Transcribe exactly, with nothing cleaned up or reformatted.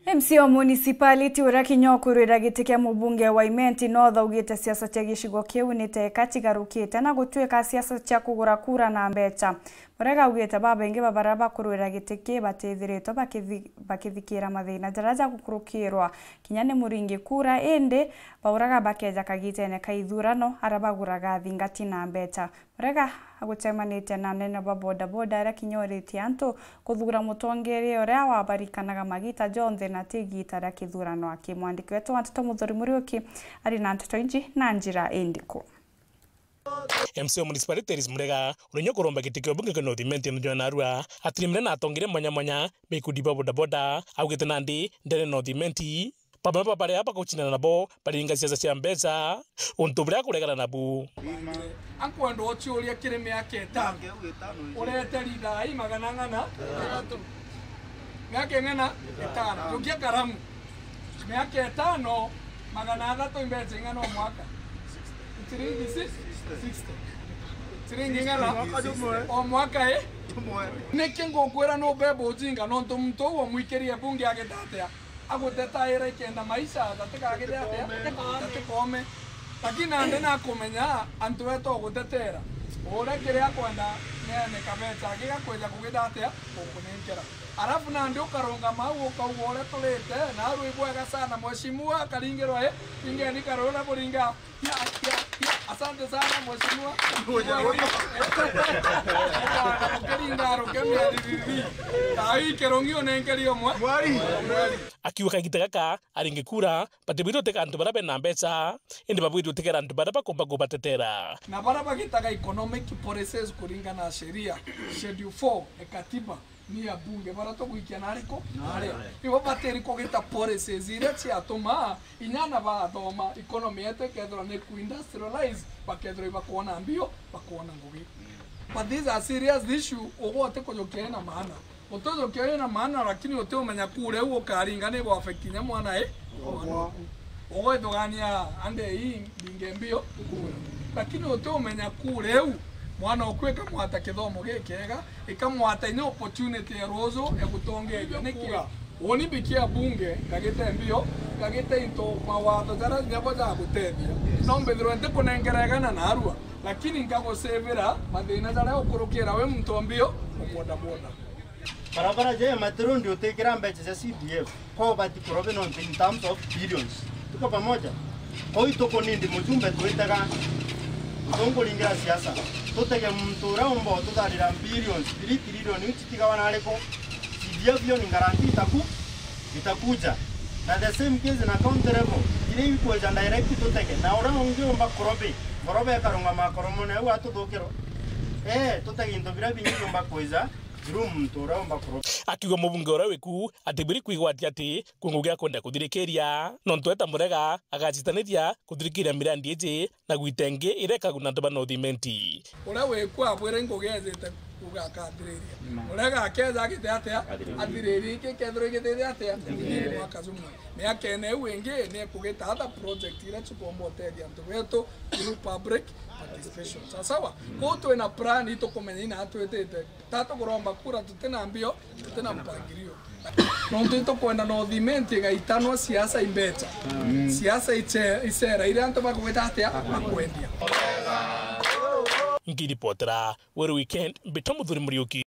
M C A wa municipality uria kinya ukurwira giti kia mubunge wa Imenti North augite siasa cia gicigo kiu ni teka cigarukite na gutuika siasa cia kugura kura na mbeca. Murega augite babaingi ba baria bakurwira giti ki batithiritwe bakithi-, bakithikira mathina jaria jagukurukirwa kinya ni muringi kura, indi bauraga bakeja kagitene ka ithurano aria baguraga thingati na mbeca. Murega agucemanitie na anene ba bodaboda aria kinya oritie antu kuthura mutongeria uria wabarikanaga magita jonthe na ti igita ria kithurano aki. Mwandiki wetu wa nteto Muthuri Muriuki ari na nteto inji na njira indiku. M C A wa municipality Eris Murega, uria ukuromba giti kia ubunge kia North Imenti nthiguru ya Narua, atirimire na atongeria mwanya mwanya ba ikundi bia bodaboda, augite nandi ndene North Imenti, bamwe ba baria bagucindana nabo baringa siasa cia mbeca, untu buria akuregana nabu. Ankwenda uciuria kiri miaka itano, urete rithaa ii magana ng'ana? Miaka ing'ana? Itano. Jukia karamu. Miaka itano, magana athatu imbeca ing'ana o mwaka? Ciringi si-, sixty. Ciringi ing'ana? O mwaka, eh? Niki ngukwira nubeba ujinga, nontu muntu uu umwikirie bunge agita atia? Agutetaira ikenda maisha, jatikagite atia? Jatikome. Lakini nandi nakumenya antu betu ugutetera. Uria kiria akwenda neene kabeca, gigakwija kugita atia? Gukunenkera. Arafu nandi ukarungama au ukauga uria turite, na aru ibwega sana, mheshimiwa, karingirwa, eh? Ingeni karu uria buringa. Ya, ya, ya. Asante sana, mheshimiwa. Ukiringa aru kemia riririi. Ai, kirungi unenkeri umwe. Akiuga kagita gaka, aringi kura, batibwirite utega antu baria bena mbeca, indi babwirite utegera antu baria bakumba kubatetera. Na baria bagitaga economic policies kuringana na sheria, Schedule four ya katiba, ni abunge baria tugwikia na ariku? Na aria. Ibo batiri kugita policies iria ciatuma inya na bathoma economy yetu ikethirwa ni ku industrialize, bakethirwa ibakwona mbio, bakwona ngugi. But these are serious issue, ugwe uti kujukia ina maana. Uti ujukia ina maana, lakini uti umenya kura iu ukaringa ni igu affect kinya mwana i? Mwana waku. Ugwithugania ande ii mbinge mbio kura. Lakini uti umenya kura iu mwana oku ikamwata kithomo gikiega, ikamwata inya opportunity ya ruju ya gutongeria. Niki? Uni mbikia bunge, ngagite mbio, ngagite into mawatho jaria nyabo jagutethia. No mbithirwe ntikunengera igana narua, lakini nkagusevira mathina jaria ukurukira wi muntu o mbio, o bodaboda. Barabara ja Imenti Road utikira mbeca cia C D F, ko bati kurobe nontu in terms of billions. Tuko pamoja? Ko itukunindi mujumbe twitega, tutongoringira siasa. Tutege muntu uria umba ututharira billions, three trillion, iu citigawa na ariku? C D F hiyo ni guarantee itaku-, itakuja. Na the same case na county level, iria ikwija direct tutege. Na uria ungi umba kurobe, kurobe akarungama akoromone au atuthukirwa. Eh, tutege into biria bingi biumba kwija. Through muntu uria umba kuroba. Akiuga mubunge uria wiku atibwiri kwigwatia ati kungu gia kwenda kuthirikiria, nontu eta Murega agacitaniria kuthirikiria mirandi iji na gwita ingi iria ikaguna antu ba North Imenti. Uria wiku abwire ngugi ejite kuuga akathiriria. Murega akeja agite atia? Athiririe. Athiririe iki kethirwa igitite atia? Athiririe. Mwaka jumwe. Miakene iu ingi ni ekugita other project iria cikomba utethia antu betu through public participation. Sawa sawa? Kwou twina plan itukumenya ina atwitite. Tata kuromba kura, tutina mbio, tutina mpangilio. Nontu itukwenda North Imenti igaitanwa siasa imbeca. Siasa iche-, icera iria antu bakugwita atia? Bakwendia. Nkiripotera Weru Weekend, mbitwa Muthuri Muriuki.